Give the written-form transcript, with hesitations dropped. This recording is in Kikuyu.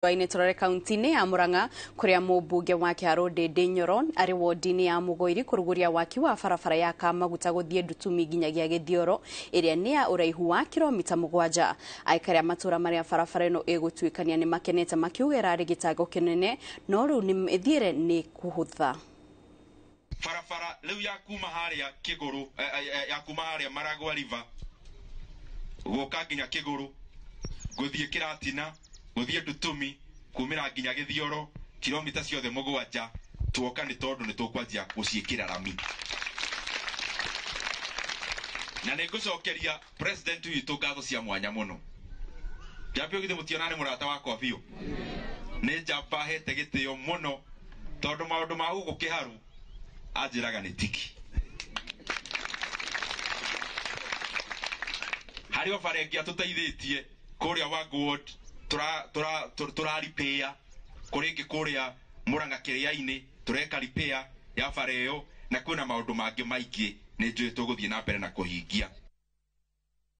Inĩ tũrore kaunti-inĩ ya Murang'a kũrĩa mũmbunge wa Kĩharũ Ndĩndĩ Nyoro arĩ wodi-inĩ ya Mũgoiri kũrugũria waki wa barabara ya Kamaguta gũthiĩ Ndutumi nginyagia Gĩthioro ĩrĩa nĩ ya ũraihu wa kilomita 7. Aikari a matũũra marĩa barabara ĩno ĩgũtuĩkania nĩ makenete makiuga ĩrarĩ gĩtango kĩnene no rĩu mĩthiĩre nĩ kũhũtha. Barabara rĩu ya kuma harĩa Kĩgũrũ, ya kuma harĩa Maragwa River gũka nginya Kĩgũrũ, gũthiĩ Kĩratina, gũthiĩ Ndutumi, kumĩra nginya Gĩthioro, kilomita ciothe 7 tuoka nĩ tondũ nĩ tũkwanjia gũciĩkĩra rami. Na nĩ ngũcokeria president witũ ngatho cia mwanya mũno. Njambe githĩ mũtiona nĩ mũrata wakwa biũ. Nĩ njamba hete gĩtĩo mũno tondũ maũndũ ma gũkũ Kĩharu anjĩraga nĩ tiki. Harĩ o bara ĩngĩ atũteithĩtie kũrĩa Wangu Ward, tũra repair, kũrĩ ĩngĩ kũrĩa Murang'a Kĩrĩa-inĩ tũreka repair ya bara ĩyo, na kwĩna maũndũ mangĩ maingĩ nĩ njũĩ tũgũthiĩ na mbere na kũhingia.